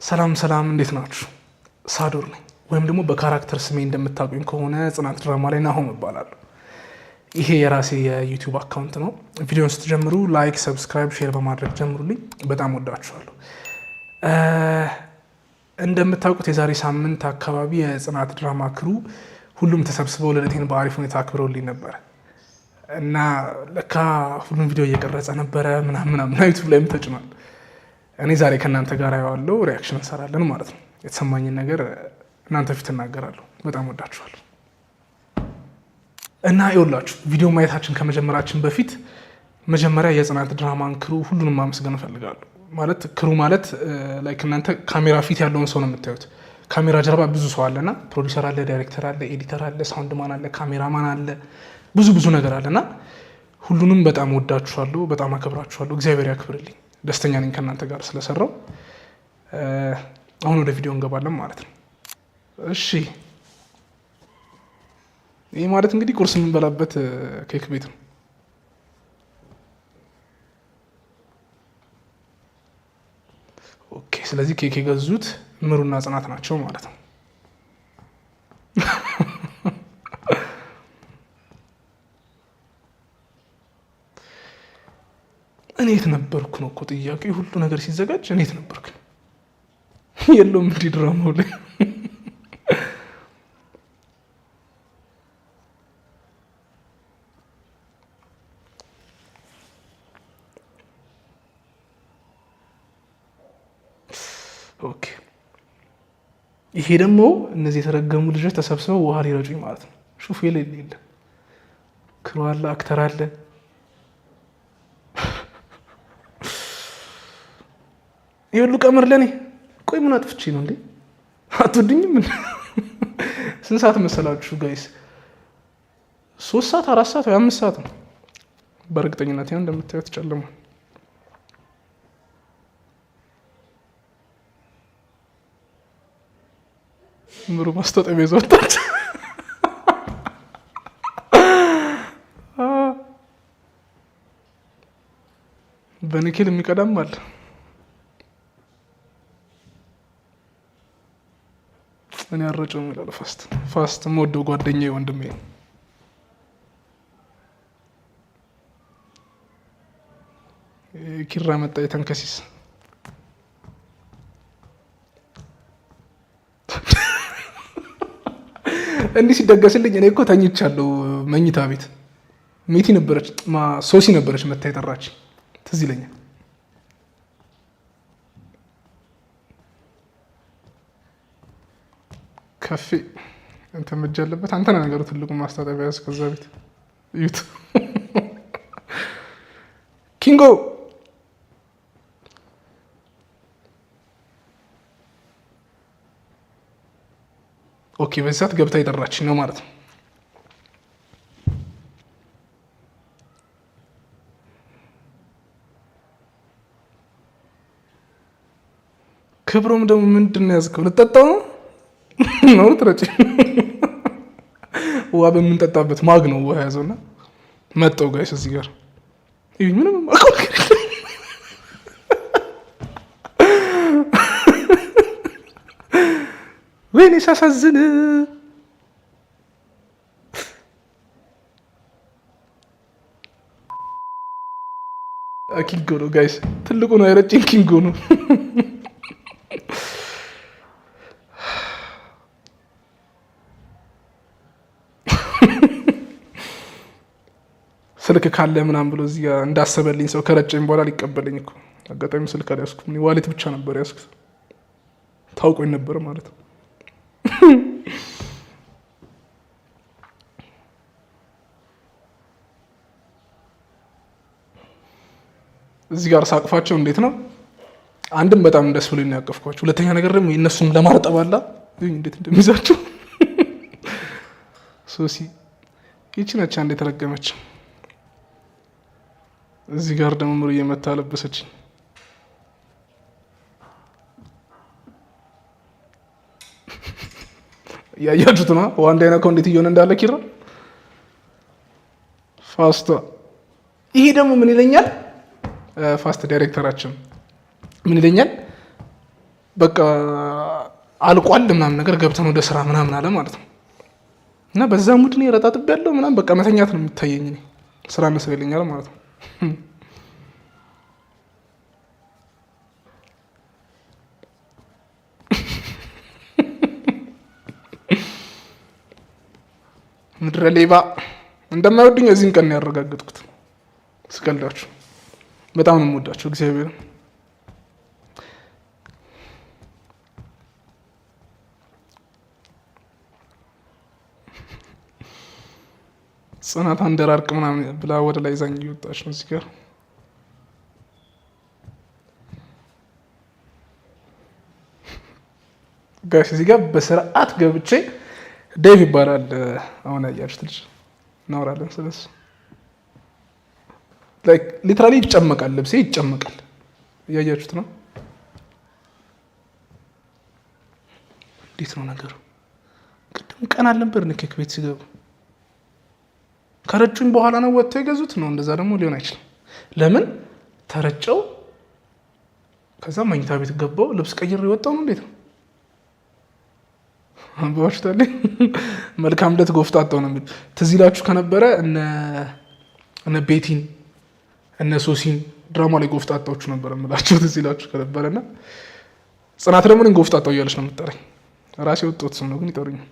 ሰላም ሰላም፣ እንዴት ናችሁ? ሳዶር ነኝ፣ ወይም ደግሞ በ character ስሜ እንደምታውቁኝ ከሆነ ጽናት ድራማ ላይ ናሆም እባላለሁ። ይሄ የራሴ የ YouTube account ነው። ቪዲዮን ስትጀምሩ like፣ subscribe፣ share በማድረግ ጀምሩልኝ። በጣም ወዳችኋለሁ። እንደምታውቁት የዛሬ ሳምንት አካባቢ የጽናት ድራማ crew ሁሉም ተሰብስበው ልደቴን በአሪፍ ሁኔታ አክብረውልኝ ነበረ እና ለካ ሁሉም ቪዲዮ እየቀረጸ ነበረ ምናምን ምናምን YouTube ላይም ተጭኗል። እኔ ዛሬ ከእናንተ ጋር ያዋለው reaction እንሰራለን ማለት ነው። የተሰማኝን ነገር እናንተ ፊት እናገራለሁ። በጣም ወዳችኋለሁ። እና ይኸውላችሁ ቪዲዮ ማየታችን ከመጀመራችን በፊት መጀመሪያ የጽናት ድራማን crew ሁሉንም ማመስገን እፈልጋለሁ። ማለት crew ማለት like እናንተ ካሜራ ፊት ያለውን ሰው ነው የምታዩት። ካሜራ ጀርባ ብዙ ሰው አለና ፕሮዲሰር አለ፣ ዳይሬክተር አለ፣ editor አለ፣ sound man አለ፣ ካሜራማን አለ፣ ብዙ ብዙ ነገር አለና ሁሉንም በጣም ወዳችኋለሁ፣ በጣም አከብራችኋለሁ። እግዚአብሔር ያክብርልኝ። ደስተኛ ነኝ ከእናንተ ጋር ስለሰራው። አሁን ወደ ቪዲዮ እንገባለን ማለት ነው። እሺ ይህ ማለት እንግዲህ ቁርስ የምንበላበት ኬክ ቤት ነው። Okay ስለዚህ ኬክ የገዙት ምሩና ጽናት ናቸው ማለት ነው። እኔ የት ነበርኩ ነው እኮ ጥያቄ። ሁሉ ነገር ሲዘጋጅ እኔ የት ነበርኩ? የለውም እንዲህ ድራማው ላይ። Okay ይሄ ደግሞ እነዚህ የተረገሙ ልጆች ተሰብስበው ውሃ ሊረጩኝ ማለት ነው። ሹፍ የለ የለ crew አለ፣ actor አለ። ይህ ሁሉ ቀመር ለእኔ። ቆይ ምን አጥፍቼ ነው እንዴ? አትወድኝም? ስንት ሰዓት መሰላችሁ guys? 3 ሰዓት፣ 4 ሰዓት ወይ 5 ሰዓት ነው በእርግጠኝነት። ያው እንደምታዩት ጨልሟል። ምሩ ማስታጠቢያ ይዛ ወጣች። በኒኬል የሚቀዳም አለ። እኔ አረጨውም ይላል። ፋስት ፋስት የምወደው ጓደኛዬ ወንድሜ። ኪራ መጣ የተንከሲስ። እንዲህ ሲደገስልኝ እኔ እኮ ተኝቻለሁ መኝታ ቤት። ሜቲ ነበረች ሶሲ ነበረች መታ የጠራች ትዝ ይለኛል። ከፌ እንትን እጅ ያለበት አንተ ነህ ነገሩ። ትልቁ ማስታጠቢያ ያዝ ከዛ ቤት እዩት። ኪንጎ okay፣ በዚህ ሰዓት ገብታ የጠራች ነው ማለት ነው። ክብሮም ደግሞ ምንድን ነው ያዝከው? ልጠጣው ነው ነው ትረጭ ውሃ በምንጠጣበት mug ነው ውሃ ያዘውና መጣው። Guys እዚህ ጋር ምንም ወይኔ ሳሳዝን። ኪንጎ ነው guys፣ ትልቁ ነው የረጭን ኪንጎ ነው። ስልክ ካለ ምናምን ብሎ እዚህ ጋር እንዳሰበልኝ ሰው ከረጨኝ በኋላ ሊቀበለኝ እኮ አጋጣሚ ስልክ አልያዝኩም፣ wallet ብቻ ነበር ያዝኩት። ታውቆኝ ነበር ማለት ነው። እዚህ ጋር ሳቅፋቸው እንዴት ነው? አንድም በጣም ደስ ብሎኝ ነው ያቀፍኳቸው። ሁለተኛ ነገር ደግሞ የእነሱም ለማርጠብ አላ እንዴት እንደሚይዛቸው። ሶሲ ይቺ ነች አንድ የተረገመች። እዚህ ጋር ደግሞ ምሩ እየመታ ለበሰችኝ። ያያችሁት ነው። ውሃ እንዳይነካው እንዴት እየሆነ እንዳለ ኪራ ፋስቷ። ይሄ ደግሞ ምን ይለኛል? ፋስት ዳይሬክተራችን ምን ይለኛል? በቃ አልቋል ምናምን ነገር ገብተን ወደ ስራ ምናምን አለ ማለት ነው። እና በዛ mood እኔ ረጣጥብ ያለው ምናምን በቃ መተኛት ነው የሚታየኝ፣ እኔ ስራ መስለኛል ማለት ነው። ምድረ ሌባ እንደማይወዱኝ እዚህን ቀን ነው ያረጋገጥኩት። ስቀልዳችሁ በጣም ነው የምወዳቸው እግዚአብሔር። ጽናት አንደራርቅ ምናምን ብላ ወደ ላይ ይዛኝ እየወጣች ነው እዚህ ጋር። Guys እዚህ ጋር በስርዓት ገብቼ ዴቭ ይባላል አሁን ያያችሁት ልጅ፣ እናወራለን ስለሱ። Literally ይጨመቃል፣ ልብሴ ይጨመቃል። እያያችሁት ነው። እንዴት ነው ነገሩ? ቅድም ቀን አልነበር ኬክ ቤት ሲገቡ ከረጩኝ በኋላ ነው ወጥተው የገዙት ነው። እንደዛ ደግሞ ሊሆን አይችልም። ለምን ተረጨው፣ ከዛ መኝታ ቤት ገባው፣ ልብስ ቀይሬ የወጣው ነው። እንዴት ነው አንብባችሁታል? መልካም ልደት ጎፍጣጣው ነው የሚል ትዝ ይላችሁ ከነበረ እነ ቤቲን እነ ሶሲን ድራማ ላይ ጎፍጣጣዎቹ ነበር የምላቸው ትዝ ይላችሁ ከነበረ። እና ጽናት ደግሞ እኔን ጎፍጣጣው እያለች ነው የምጠራኝ። ራሴ ወጣሁት ስም ነው ግን ይጠሩኛል።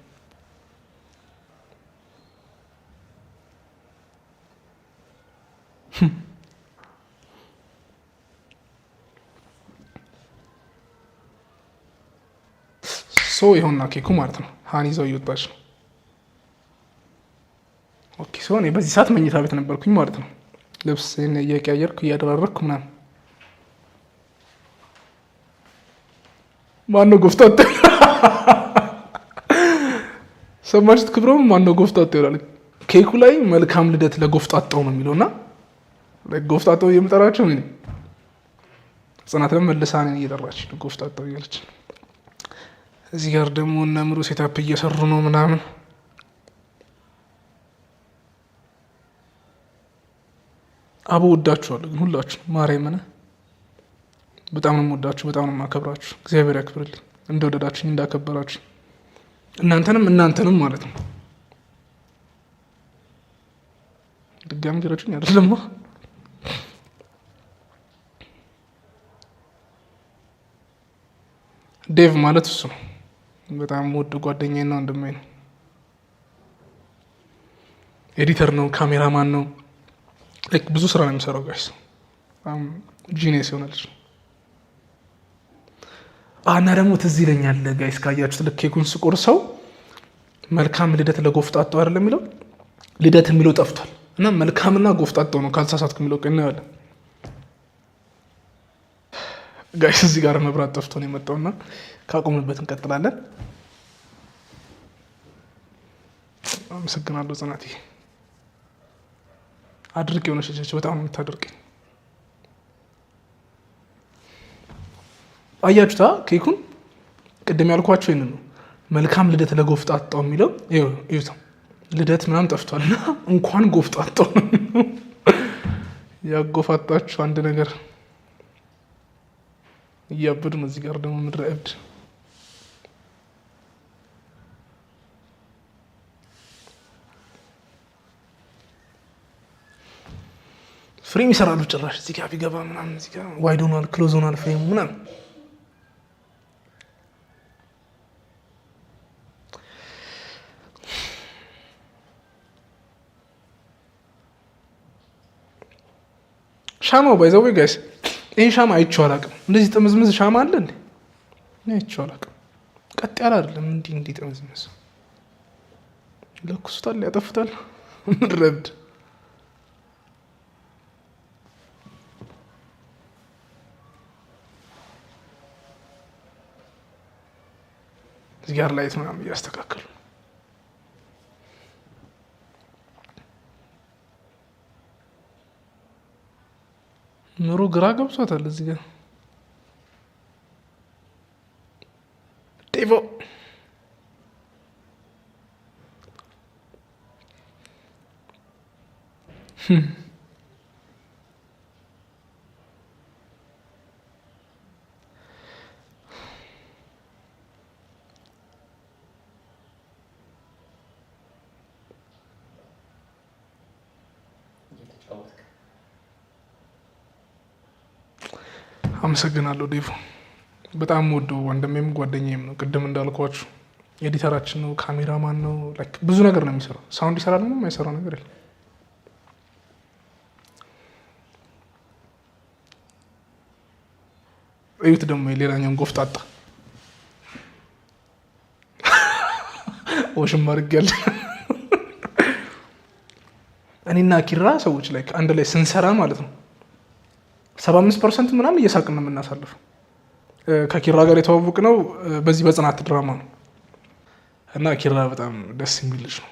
So ይኸውና ኬኩ ማለት ነው። ሀኒ ይዘው እየወጣች ነው። Okay so እኔ በዚህ ሰዓት መኝታ ቤት ነበርኩኝ ማለት ነው። ልብስ እየቀያየርኩ እያደራረግኩ ምናምን። ማነው ጎፍጣጣ? ሰማችሁት? ክብረም ማነው ጎፍጣጣ ይላል። ኬኩ ላይ መልካም ልደት ለጎፍጣጣው ነው የሚለው እና ጎፍጣጣው እየምጠራቸው እኔ ጽናት ደግሞ መልሳ እኔን እየጠራች ነው ጎፍጣጣው እያለች። እዚህ ጋር ደግሞ እነ ምሩ setup እየሰሩ ነው ምናምን። አቦ ወዳችኋለሁ ግን ሁላችሁ ማርያምን በጣም ነው የምወዳችሁ፣ በጣም ነው የማከብራችሁ። እግዚአብሔር ያክብርልኝ እንደወደዳችሁኝ እንዳከበራችሁ እናንተንም እናንተንም ማለት ነው። ድጋሚ ገረችኝ አይደለማ። ዴቭ ማለት እሱ ነው። በጣም ውድ ጓደኛዬ ነው፣ ወንድሜ ነው። Editor ነው፣ ካሜራማን ነው። ብዙ ስራ ነው የሚሰራው guys። በጣም genius የሆነ ልጅ ነው። እና ደግሞ ትዝ ይለኛል guys ካያችሁት ልክ ኬኩን ስቆርሰው መልካም ልደት ለጎፍጣጣው አይደለም የሚለው፣ ልደት የሚለው ጠፍቷል። እና መልካምና ጎፍጣጣው ነው ካልተሳሳትኩ የሚለው እናየዋለን። Guys እዚህ ጋር መብራት ጠፍቶ ነው የመጣውና ካቆምንበት እንቀጥላለን። አመሰግናለሁ ጽናቴ። አድርቅ የሆነች ልጅ በጣም ነው የምታደርቀኝ። አያችሁታ ኬኩን ቅድም ያልኳቸው ይህንን ነው። መልካም ልደት ለጎፍጣጣው የሚለው እዩት። ልደት ምናምን ጠፍቷል እና እንኳን ጎፍጣጣው ነው ያጎፋጣችሁ አንድ ነገር እያበዱ ነው። እዚህ ጋር ደግሞ ምድረ እብድ Frame ይሰራሉ። ጭራሽ እዚህ ጋር ቢገባ ምናምን እዚህ ጋር wide ሆኗል፣ close ሆኗል frame ኡ ምናምን። ሻማው by the way guys ይህን ሻማ አይቼው አላውቅም። እንደዚህ ጥምዝምዝ ሻማ አለ እንዴ? አይቼው አላውቅም። ቀጥ ያለ አይደለም። እንዲህ እንዲህ ጥምዝምዝ ለኩሱታል፣ ያጠፉታል። ምድረ እብድ እዚህ ጋር light ምናምን እያስተካከሉ ምሩ ግራ ገብቷታል። እዚህ ጋር ዴቮ አመሰግናለሁ ዴቭ። በጣም ወደው ወንድሜም ጓደኛዬም ነው። ቅድም እንዳልኳችሁ editor ኣችን ነው፣ ካሜራማን ነው፣ like ብዙ ነገር ነው የሚሰራው። Sound ይሰራል፣ ምንም የማይሰራው ነገር የለም። እዩት ደግሞ የሌላኛውን ጎፍጣጣ ወሽም አድርጌያለሁ። እኔና ኪራ ሰዎች ላይ አንድ ላይ ስንሰራ ማለት ነው 75% ምናምን እየሳቅን ነው የምናሳልፈው። ከኪራ ጋር የተዋወቅነው በዚህ በጽናት ድራማ ነው እና ኪራ በጣም ደስ የሚል ልጅ ነው።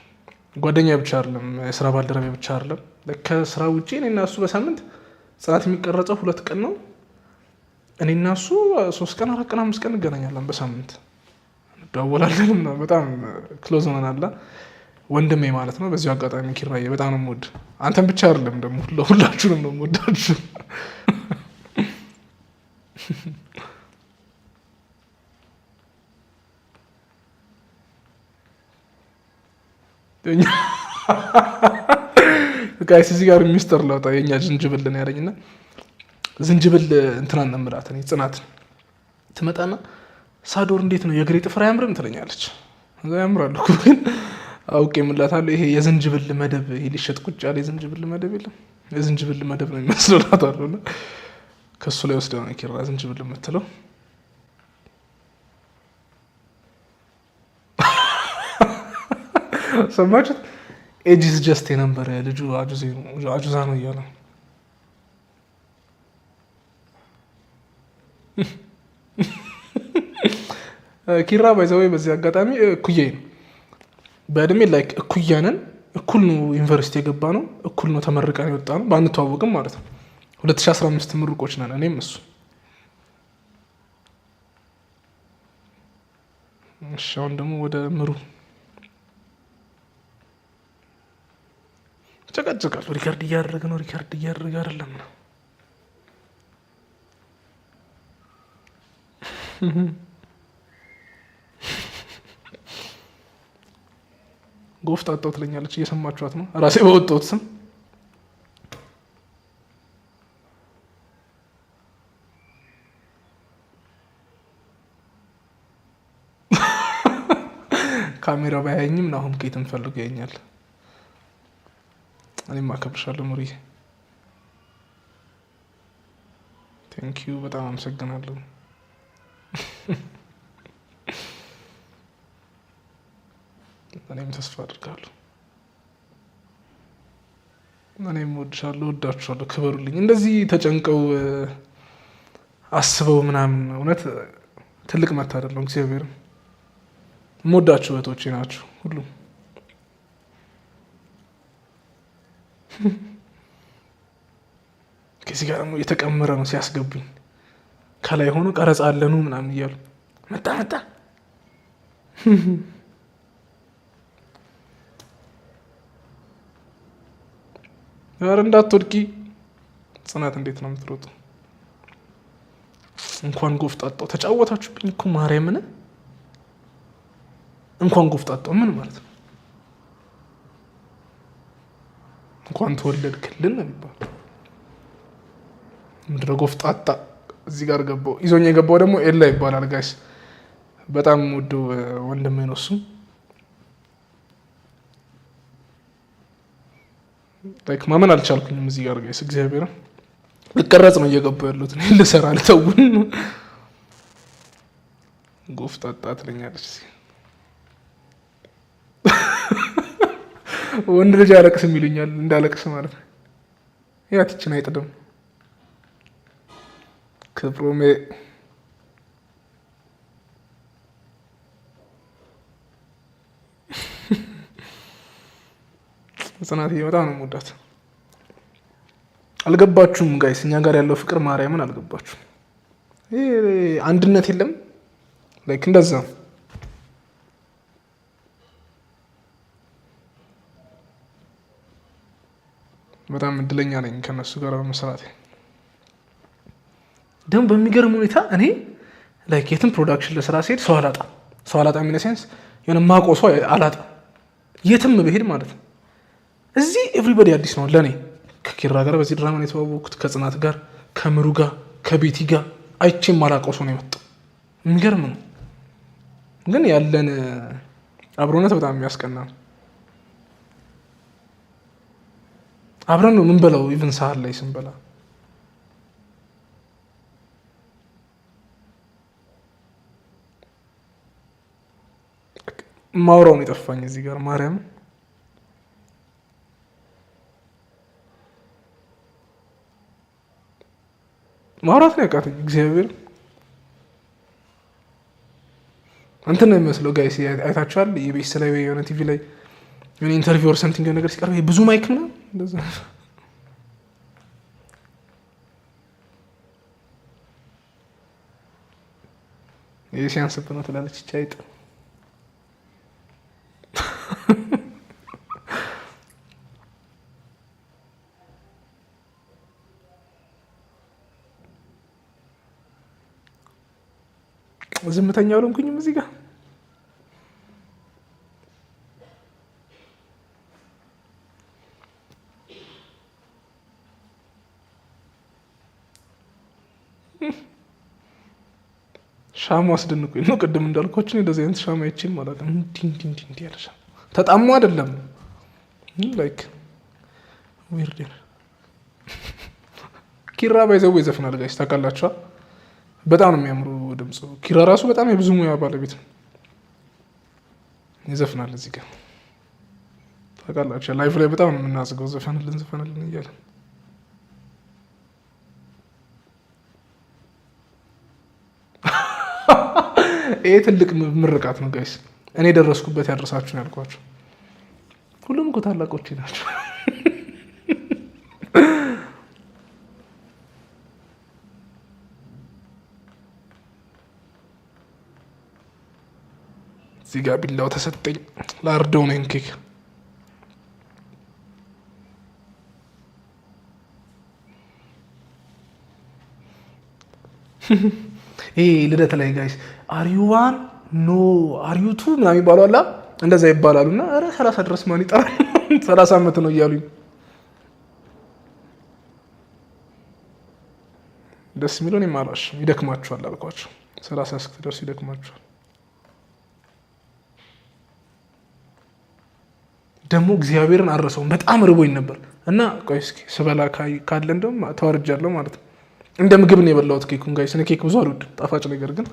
ጓደኛ ብቻ አይደለም፣ የስራ ባልደረባ ብቻ አይደለም። ከስራ ውጭ እኔና እሱ በሳምንት ጽናት የሚቀረጸው 2 ቀን ነው። እኔና እሱ 3 ቀን፣ 4 ቀን፣ 5 ቀን እንገናኛለን በሳምንት፣ እንደዋወላለን እና በጣም close ሆነናል። ወንድሜ ማለት ነው። በዚሁ አጋጣሚ ኪራዬ በጣም ነው የምወድ። አንተን ብቻ አይደለም ደግሞ ሁላችሁንም ነው የምወዳችሁ። Guys፣ እዚህ ጋር ሚስጥር ለውጣ የኛ ዝንጅብል ነው ያለኝና ዝንጅብል እንትናን ነው የምላት እኔ ጽናትን። ትመጣና ሳዶር እንዴት ነው የእግሬ ጥፍር አያምርም ትለኛለች። እዛ ያምራል እኮ ግን አውቄ የምላታለሁ። ይሄ የዝንጅብል መደብ፣ ይሄ ሊሸጥ ቁጭ ያለ የዝንጅብል መደብ የለም፣ የዝንጅብል መደብ ነው የሚመስለው እላታለሁ። እና ከእሱ ላይ ወስዳ ነው ኪራ ዝንጅብል የምትለው። ሰማችሁት? Age is just የነበረ ልጁ አጁዛ ነው እያለ። ኪራ by the way በዚህ አጋጣሚ እኩያዬ ነው በእድሜ፣ like እኩያ ነን። እኩል ነው ዩኒቨርሲቲ የገባነው፣ እኩል ነው ተመርቀን የወጣነው፣ ባንተዋወቅም ማለት ነው። 2015 ምሩቆች ነን እኔም እሱ። እሺ አሁን ደግሞ ወደ ምሩ ጨቀጭቃለሁ። Record እያደረገ ነው፣ record እያደረገ አይደለም ነው። ጎፍጣጣው ትለኛለች። እየሰማችኋት ነው። ራሴ በወጣሁት ስም። ካሜራው ባያየኝም ናሁም ከየትም ፈልጎ ያየኛል። እኔም አከብርሻለሁ ሙሪ። Thank you፣ በጣም አመሰግናለሁ። እኔም ተስፋ አድርጋለሁ። እኔም እወድሻለሁ፣ እወዳችኋለሁ። ክበሩልኝ። እንደዚህ ተጨንቀው አስበው ምናምን እውነት ትልቅ መታደል ነው። እግዚአብሔርም የምወዳችሁ እህቶቼ ናችሁ ሁሉም። ከዚህ ጋር ደግሞ የተቀመረ ነው ሲያስገቡኝ ከላይ ሆኖ ቀረጻ አለኑ ምናምን እያሉ መጣ መጣ። ኧረ እንዳትወድቂ ጽናት፣ እንዴት ነው የምትሮጡ? እንኳን ጎፍጣጣው ተጫወታችሁብኝ እኮ ማርያምን። እንኳን ጎፍጣጣው ምን ማለት ነው? እንኳን ተወለድክልን ነው የሚባለው። ምንድነው ጎፍጣጣ? እዚህ ጋር ገባው። ይዞኝ የገባው ደግሞ ኤላ ይባላል guys። በጣም ውዱ ወንድሜ ነው እሱ። Like ማመን አልቻልኩኝም እዚህ ጋር guys። እግዚአብሔር ልቀረጽ ነው እየገቡ ያሉት፣ እኔ ልሰራ ልተውን። ጎፍጣጣ ትለኛለች። ወንድ ልጅ አለቅስም ይሉኛል፣ እንዳለቅስ ማለት ነው። ያትችን አይጥድም ክብሮሜ። ጽናትዬ በጣም ነው የምወዳት። አልገባችሁም guys፣ እኛ ጋር ያለው ፍቅር ማርያምን አልገባችሁም። ይሄ አንድነት የለም like እንደዛ ነው። በጣም እድለኛ ነኝ ከነሱ ጋር በመስራቴ። ደግሞ በሚገርም ሁኔታ እኔ like የትም production ለስራ ሲሄድ ሰው አላጣም። ሰው አላጣም in a sense የሆነ ማውቀው ሰው አላጣም የትም ብሄድ ማለት ነው። እዚህ everybody አዲስ ነው ለእኔ። ከኪራ ጋር በዚህ ድራማ ነው የተዋወቅኩት፣ ከጽናት ጋር፣ ከምሩ ጋር፣ ከቤቲ ጋር። አይቼም ማላውቀው ሰው ነው የመጣው። የሚገርም ነው ግን ያለን አብሮነት በጣም የሚያስቀና ነው። አብረን ነው የምንበላው፣ even ሰዓት ላይ ስንበላ ማውራውን የጠፋኝ እዚህ ጋር ማርያም ማውራት ነው ያቃተኝ። እግዚአብሔር እንትን ነው የሚመስለው guys፣ አይታችኋል? ኢቢኤስ ላይ ወይ የሆነ ቲቪ ላይ የሆነ interview or something ነገር ሲቀርብ ብዙ mic ምናምን እንደዛ ይህ ሲያንስብ ነው ትላለች ይቺ አይጥ። ዝምተኛ አልሆንኩኝም እዚህ ጋር። ሻማ አስደንቆኝ ነው። ቅድም እንዳልኳችሁ እንደዚህ አይነት ሻማ አይቼም አላውቅም። እንዲህ እንዲህ እንዲህ እንዲህ ያለ ሻማ ተጣሞ አይደለም፣ like weird። ኪራ by the way ይዘፍናል guys ታውቃላችኋል። በጣም ነው የሚያምሩ ድምፁ። ኪራ ራሱ በጣም የብዙ ሙያ ባለቤት ነው። ይዘፍናል እዚህ ጋር ታውቃላችሁ። live ላይ በጣም ነው የምናዝገው፣ ዘፈንልን ዘፈንልን እያለን። ይሄ ትልቅ ምርቃት ነው guys። እኔ የደረስኩበት ያደረሳችሁ ነው ያልኳቸው። ሁሉም እኮ ታላቆቼ ናቸው። እዚህ ጋር ቢላው ተሰጠኝ ላርደው ነው ኬክ። ይሄ ልደት ላይ guys are you one, no, are you two ምናምን ይባሉ አላ እንደዛ ይባላሉ። እና ኧረ 30 ድረስ ማን ይጠራል? 30 ዓመት ነው እያሉኝ ደስ የሚለው እኔም አልዋሽም፣ ይደክማችኋል አልኳቸው። 30 እስክትደርሱ ይደክማችኋል። ደግሞ እግዚአብሔርን አረሰውም በጣም ርቦኝ ነበር እና ቆይ እስኪ ስበላ ካለ እንደውም ተዋርጃለሁ ማለት ነው። እንደ ምግብ ነው የበላሁት ኬኩን guys። እኔ ኬክ ብዙ አልወድም ጣፋጭ ነገር ግን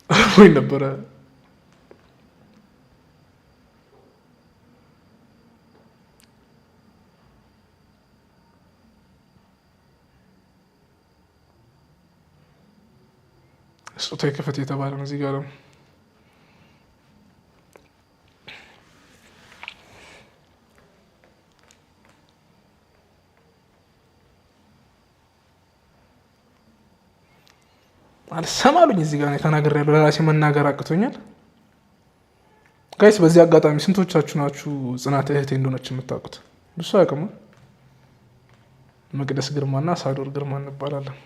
ርቦኝ ነበረ። ስጦታ ክፈት የተባለ ነው እዚህ ጋር ደግሞ አልሰማሉኝ እዚህ ጋር ተናግሬያለሁ። ለራሴ መናገር አቅቶኛል guys። በዚህ አጋጣሚ ስንቶቻችሁ ናችሁ ጽናት እህቴ እንደሆነች የምታውቁት? ብዙ አያውቅም። መቅደስ ግርማና ሳዶር ግርማ እንባላለን።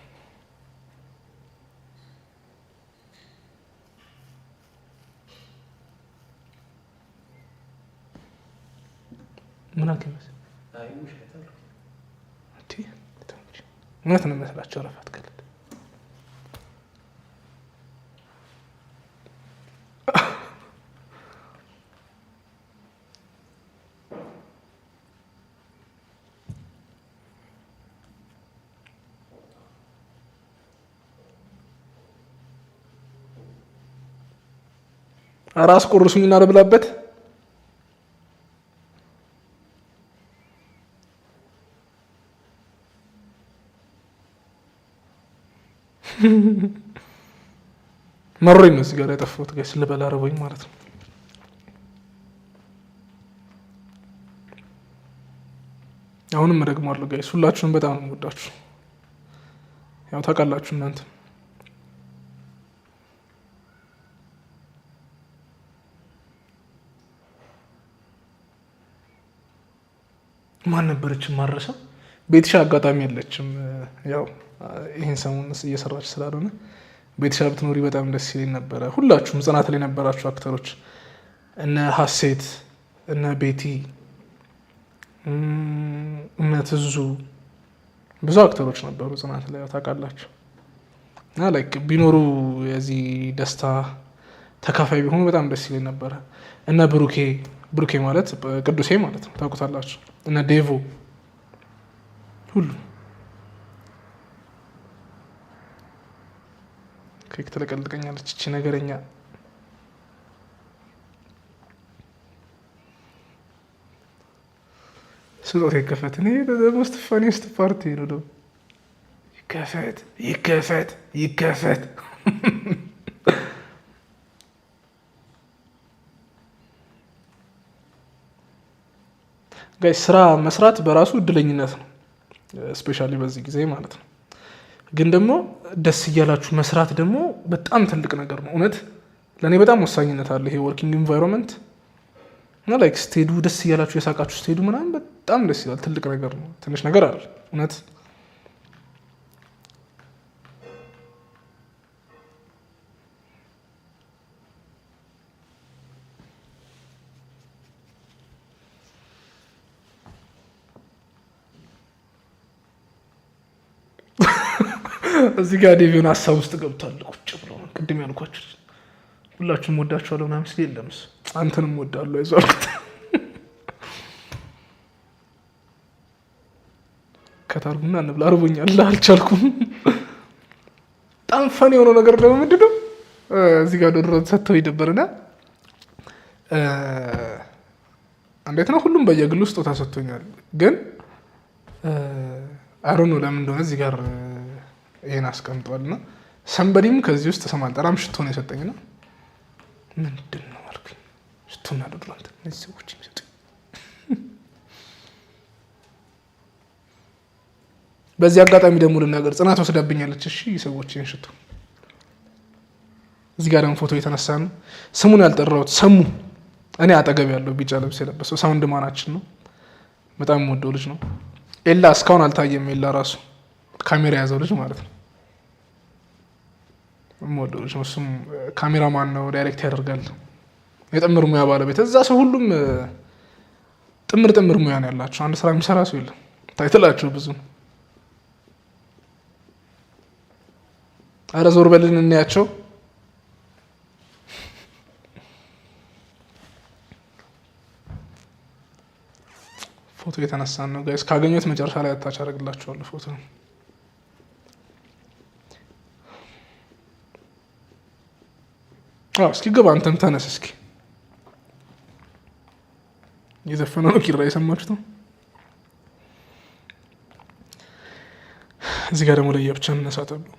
ምን አልከኝ? እውነት ነው የሚመስላቸው። ረፋት ክልል ራስ ቆርሱኝና ልብላበት። መሮኝ ነው እዚህ ጋር ያጠፋሁት guys፣ ልበላ ርቦኝ ማለት ነው። አሁንም እደግመዋለሁ guys፣ ሁላችሁንም በጣም ነው የምወዳችሁ። ያው ታውቃላችሁ እናንተ። ማን ነበረች ማረሰው? ቤትሻ አጋጣሚ የለችም። ያው ይህን ሰሞን እየሰራች ስላልሆነ ቤትሻ ብትኖሪ በጣም ደስ ይለኝ ነበረ። ሁላችሁም ጽናት ላይ የነበራችሁ actor ኦች እነ ሀሴት፣ እነ ቤቲ፣ እነ ትዙ ብዙ actor ኦች ነበሩ ጽናት ላይ ታውቃላችሁ። እና like ቢኖሩ የዚህ ደስታ ተካፋይ ቢሆኑ በጣም ደስ ይለኝ ነበረ። እና ብሩኬ ብሩኬ ማለት ቅዱሴ ማለት ነው፣ ታውቁታላችሁ። እና ዴቮ ሁሉ ኬክ ትለቀልቀኛለች እቺ ነገረኛ። ስጦታ ይከፈት። እኔ most funniest part ነው ደግሞ ይከፈት ይከፈት ይከፈት። Guys፣ ስራ መስራት በራሱ እድለኝነት ነው፣ especially በዚህ ጊዜ ማለት ነው። ግን ደግሞ ደስ እያላችሁ መስራት ደግሞ በጣም ትልቅ ነገር ነው። እውነት ለእኔ በጣም ወሳኝነት አለ ይሄ working environment እና like ስትሄዱ ደስ እያላችሁ የሳቃችሁ ስትሄዱ ምናምን በጣም ደስ ይላል። ትልቅ ነገር ነው፣ ትንሽ ነገር አለ እውነት። እዚህ ጋር ዴቪውን ሀሳብ ውስጥ ገብቷል። ቁጭ ብሎ ቅድም ያልኳችሁ ሁላችሁም ወዳችኋለሁ ምናምን ሲል የለም እሱ አንተንም ወዳለሁ አይዞህ አልኩት። ከታርጉና እንብላ አርቦኛል፣ አልቻልኩም። በጣም fun የሆነው ነገር ደግሞ ምንድን ነው፣ እዚህ ጋር deodorant ሰጥተው ነበርና እንዴት ነው ሁሉም በየግሉ ስጦታ ሰጥቶኛል። ግን I don't know ለምን እንደሆነ እዚህ ጋር ይሄን አስቀምጧል እና somebody ም ከዚህ ውስጥ ስም አልጠራም ሽቶ ነው የሰጠኝና ምንድን ነው አልኩኝ። ሽቶና deodorant እነዚህ ሰዎች የሚሰጡኝ። በዚህ አጋጣሚ ደግሞ ልናገር፣ ጽናት ወስዳብኛለች። እሺ ሰዎች ይህን ሽቶ። እዚህ ጋር ደግሞ ፎቶ የተነሳ ነው። ስሙን ያልጠራሁት ሰሙ እኔ አጠገብ ያለው ቢጫ ልብስ የለበሰው sound man ኣችን ነው። በጣም የምወደው ልጅ ነው። ኤላ እስካሁን አልታየም። ኤላ ራሱ ካሜራ የያዘው ልጅ ማለት ነው። የምወደው ልጅ ነው። እሱም ካሜራማን ነው፣ direct ያደርጋል። የጥምር ሙያ ባለቤት እዛ ሰው ሁሉም ጥምር ጥምር ሙያ ነው ያላቸው። አንድ ስራ የሚሰራ ሰው የለም። Title ኣቸው ብዙ ነው። አረ ዞር በልን እንያቸው። ፎቶ የተነሳን ነው guys። ካገኘሁት መጨረሻ ላይ attach አደርግላችኋለሁ ፎቶ። እስኪ ግባ አንተም ተነስ እስኪ። የዘፈነው ነው ኪራ፣ የሰማችሁት ነው። እዚህ ጋር ደግሞ ለየብቻ እንነሳ ተብሎ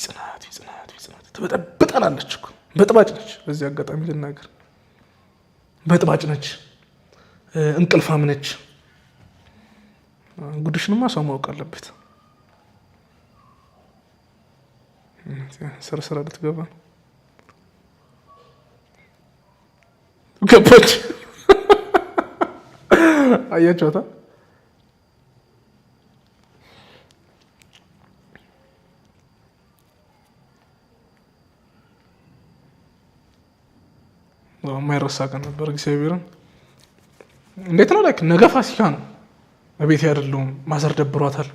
ጽናት ጽናት ጽናት ትበጠብጣላለች እኮ፣ በጥባጭ ነች። በዚህ አጋጣሚ ልናገር፣ በጥባጭ ነች፣ እንቅልፋም ነች። ጉድሽንማ ሰው ማወቅ አለበት። ስራ ስራ ልትገባ ነው። ገባች። አያችኋታ? የማይረሳ ቀን ነበር። እግዚአብሔርን እንዴት ነው like ነገ ፋሲካ ነው። እቤት አይደለሁም። Mother ደብሯታል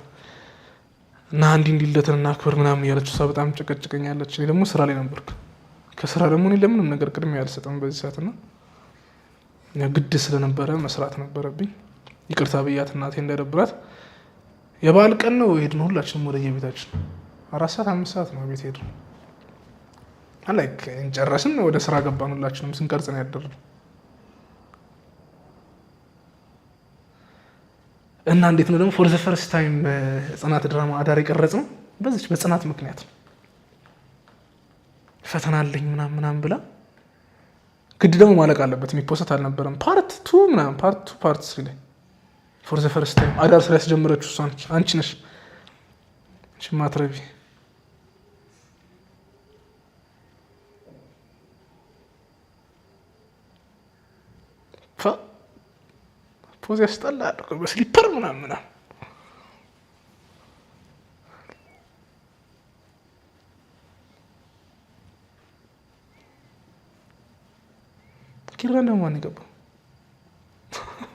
እና እንዲህ እንዲህ ልደትን እናክብር ምናምን እያለች እሷ በጣም ጨቀጭቀኛለች። እኔ ደግሞ ስራ ላይ ነበርኩ። ከስራ ደግሞ እኔ ለምንም ነገር ቅድሚያ አልሰጥም በዚህ ሰዓት እና ግድ ስለነበረ መስራት ነበረብኝ። ይቅርታ ብያት እናቴ እንዳይደብራት። የበዓል ቀን ነው የሄድነው ሁላችንም ወደ የቤታችን 4 ሰዓት 5 ሰዓት ነው ቤት ሄድነው። Like እንጨረስን ወደ ስራ ገባን። ሁላችንም ስንቀርጽ ነው ያደርነው። እና እንዴት ነው ደግሞ for the first time ጽናት ድራማ አዳር የቀረጽ ነው በዚች በጽናት ምክንያት ነው። ፈተና አለኝ ምናምን ምናምን ብላ ግድ ደግሞ ማለቅ አለበት፣ የሚ post አልነበረም። Part two ምናምን part two part three ላይ for the first time አዳር ስራ ያስጀመረችው እሷ ነች። አንቺ ነሽ ማትረቢ። Pose ያስጠላል በ slipper ምናምን ምናምን። ኪራን ደግሞ ማን የገባው?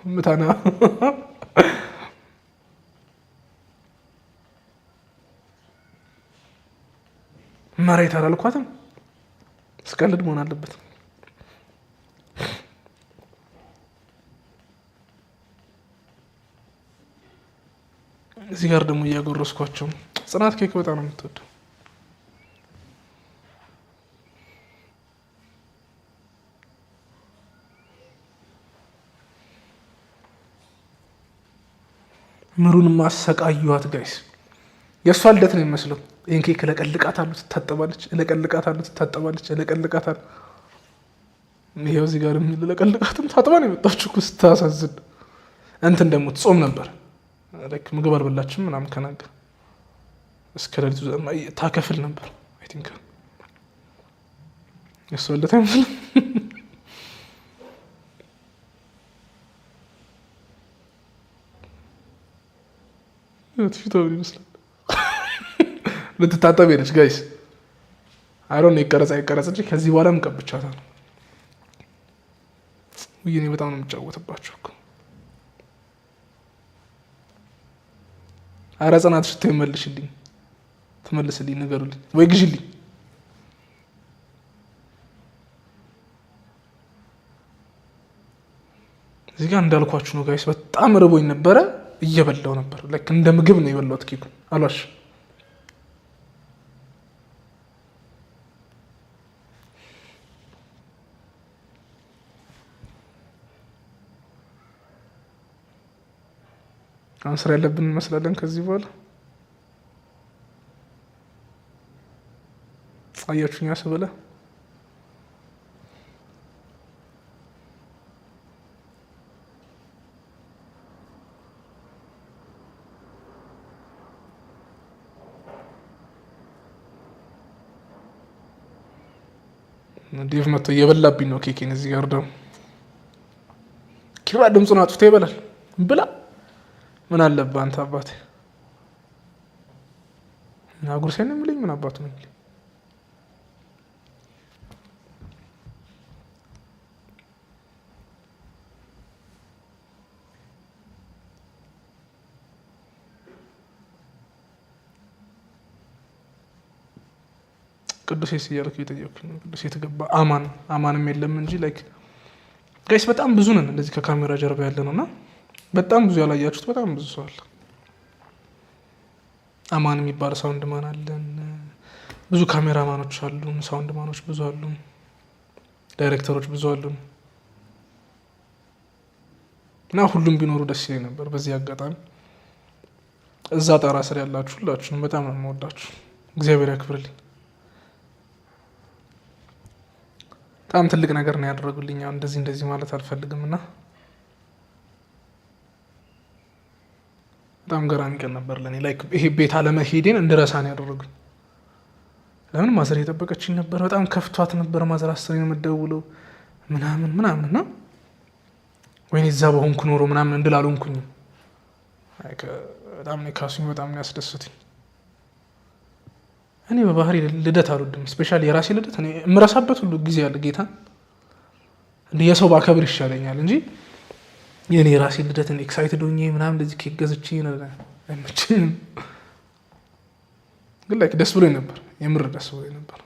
ምታና መሬት አላልኳትም። ስቀልድ መሆን አለበት። እዚህ ጋር ደግሞ እያጎረስኳቸው ጽናት ኬክ በጣም ነው የምትወደው። ምሩን ማሰቃዩዋት guys። የእሷ ልደት ነው የሚመስለው። ይህን ኬክ እለቀልቃታለሁ፣ ትታጠባለች፣ እለቀልቃታለሁ፣ ትታጠባለች፣ እለቀልቃታለሁ። ይኸው እዚህ ጋር እለቀልቃትም ታጥባ ነው የመጣችው እኮ ስታሳዝን። እንትን ደግሞ ትጾም ነበር፣ ምግብ አልበላችም ምናምን ከናገር እስከ ሌሊቱ ታከፍል ነበር። I think የእሷ ልደት አይመስልም። ፊቷ ምን ይመስላል? ልትታጠብ ሄደች guys። አይሮን ይቀረጽ አይቀረጽ እንጂ ከዚህ በኋላ ምቀብቻታል። እኔ በጣም ነው የምጫወትባቸው እኮ። ኧረ ጽናት ሽቶ ይመልሽልኝ፣ ትመልስልኝ፣ ንገሩልኝ ወይ ግዢልኝ። እዚህ ጋር እንዳልኳችሁ ነው guys፣ በጣም ርቦኝ ነበረ። እየበላው ነበር። ልክ እንደ ምግብ ነው የበላሁት ኬኩን አሏሽ። አሁን ስራ ያለብን እንመስላለን ከዚህ በኋላ አያችሁኛ ስበላ ዴቭ መጥቶ እየበላብኝ ነው ኬኬን። እዚህ ጋር ደግሞ ኪራ ድምፁን አጥፍቶ ይበላል። ብላ ምን አለብህ አንተ አባቴ። አጉርሴን ነው የሚለኝ ምን አባቱ ነው የሚለኝ? ቅዱሴስ እያልኩ እየጠየኩኝ ነው። ቅዱሴ የተገባ አማን አማንም የለም እንጂ like guys በጣም ብዙ ነን እንደዚህ ከካሜራ ጀርባ ያለ ነው እና በጣም ብዙ ያላያችሁት በጣም ብዙ ሰው አለ። አማን የሚባል sound man አለን። ብዙ ካሜራማኖች አሉን። sound man ኦች ብዙ አሉን። ዳይሬክተሮች ብዙ አሉን እና ሁሉም ቢኖሩ ደስ ይለኝ ነበር። በዚህ አጋጣሚ እዛ ጣራ ስር ያላችሁ ሁላችሁንም በጣም ነው የምወዳችሁ። እግዚአብሔር ያክብርልኝ። በጣም ትልቅ ነገር ነው ያደረጉልኝ። እንደዚህ እንደዚህ ማለት አልፈልግም እና በጣም ገራሚ ቀን ነበር ለእኔ። like ይሄ ቤት አለመሄዴን እንድረሳ ነው ያደረጉኝ። ለምን mother የጠበቀችኝ ነበር። በጣም ከፍቷት ነበር mother። አስሬ ነው የምትደውለው ምናምን ምናምን እና ወይኔ እዛ በሆንኩ ኖሮ ምናምን እንድል አልሆንኩኝም። በጣም ነው የካሱኝ፣ በጣም ነው ያስደሰቱኝ። እኔ በባህሪ ልደት አልወድም። Specially የራሴ ልደት እኔ የምረሳበት ሁሉ ጊዜ አለ። ጌታ እንደ የሰው ባከብር ይሻለኛል እንጂ የኔ የራሴ ልደት excited ሆኜ ምናምን እንደዚህ ኬክ ገዝቼ አይመቸኝም። ግን like ደስ ብሎኝ ነበር፣ የምር ደስ ብሎኝ ነበር።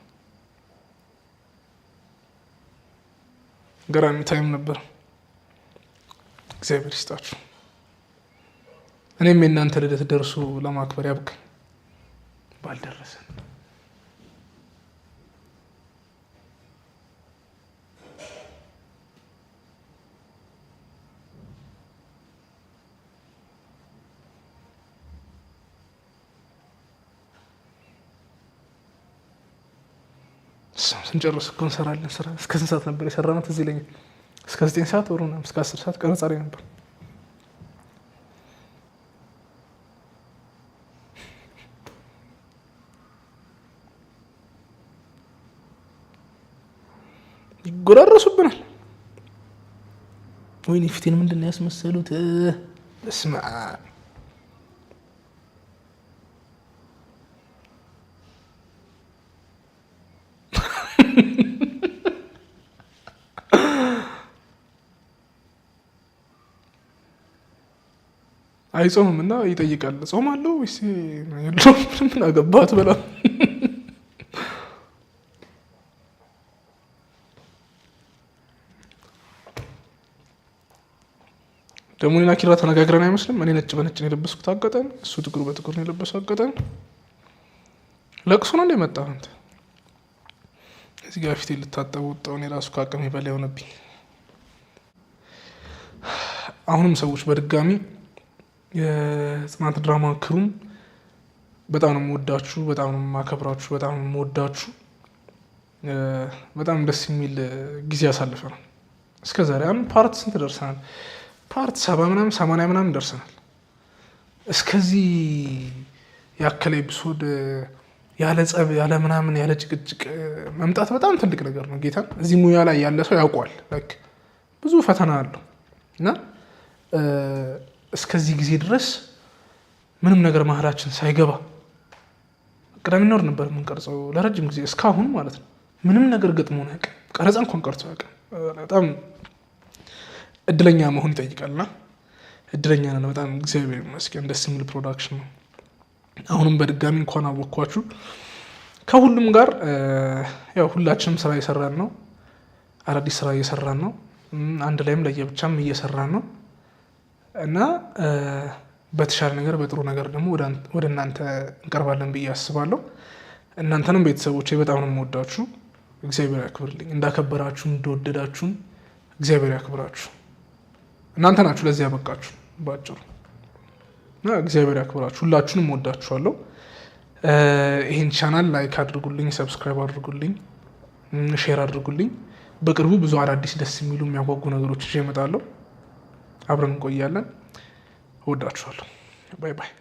ገራሚ time ነበር። እግዚአብሔር ይስጣችሁ። እኔም የእናንተ ልደት ደርሶ ለማክበር ያብቃኝ። ባልደረሰን ስንጨርስ እኮ እንሰራለን ስራ። እስከ ስንት ሰዓት ነበር የሰራነው? ትዝ ይለኛል። እስከ 9 ሰዓት ወሩ ምናምን እስከ 10 ሰዓት ቀረጻ ላይ ነበር። ይጎራረሱብናል። ወይኔ ፊቴን ምንድን ነው ያስመሰሉት? በስመ አብ አይጾምም እና ይጠይቃል። ጾም አለው ወይስ የለውም? ምን አገባት በላ። ደግሞ እኔና ኪራ ተነጋግረን አይመስልም። እኔ ነጭ በነጭ ነው የለበስኩት አጋጣሚ፣ እሱ ጥቁር በጥቁር ነው የለበሰው አጋጣሚ። ለቅሶ ነው እንደ መጣ አንተ እዚህ ጋር ፊቴ ልታጠብ ወጣሁ። እኔ ራሱ ከአቅሜ በላይ ሆነብኝ። አሁንም ሰዎች በድጋሚ የጽናት ድራማ crew ም በጣም ነው የምወዳችሁ፣ በጣም ነው የማከብራችሁ፣ በጣም ነው የምወዳችሁ። በጣም ደስ የሚል ጊዜ አሳልፈናል እስከ ዛሬ። አሁን part ስንት ደርሰናል? Part 70 ምናምን 80 ምናምን ደርሰናል። እስከዚህ ያከለ episode ያለ ጸብ ያለ ምናምን ያለ ጭቅጭቅ መምጣት በጣም ትልቅ ነገር ነው። ጌታን እዚህ ሙያ ላይ ያለ ሰው ያውቋል። Like ብዙ ፈተና አለው እና እስከዚህ ጊዜ ድረስ ምንም ነገር መሀላችን ሳይገባ ቅዳሜና እሑድ ነበር የምንቀርጸው ለረጅም ጊዜ እስካሁን ማለት ነው። ምንም ነገር ገጥሞን አያውቅም። ቀረጻ እንኳን ቀርጾ አያውቅም። በጣም እድለኛ መሆን ይጠይቃልና እድለኛ ነን በጣም እግዚአብሔር ይመስገን። ደስ የሚል production ነው። አሁንም በድጋሚ እንኳን አወኳችሁ። ከሁሉም ጋር ያው ሁላችንም ስራ እየሰራን ነው። አዳዲስ ስራ እየሰራን ነው። አንድ ላይም ለየብቻም እየሰራን ነው እና በተሻለ ነገር በጥሩ ነገር ደግሞ ወደ እናንተ እንቀርባለን ብዬ አስባለሁ። እናንተንም ቤተሰቦቼ በጣም ነው የምወዳችሁ። እግዚአብሔር ያክብርልኝ። እንዳከበራችሁ እንደወደዳችሁን እግዚአብሔር ያክብራችሁ። እናንተ ናችሁ ለዚህ ያበቃችሁ ባጭሩ። እና እግዚአብሔር ያክብራችሁ። ሁላችሁንም ወዳችኋለሁ። ይህን channel like አድርጉልኝ፣ subscribe አድርጉልኝ፣ share አድርጉልኝ። በቅርቡ ብዙ አዳዲስ ደስ የሚሉ የሚያጓጉ ነገሮች ይዤ እመጣለሁ። አብረን እንቆያለን። እወዳችኋለሁ። Bye bye።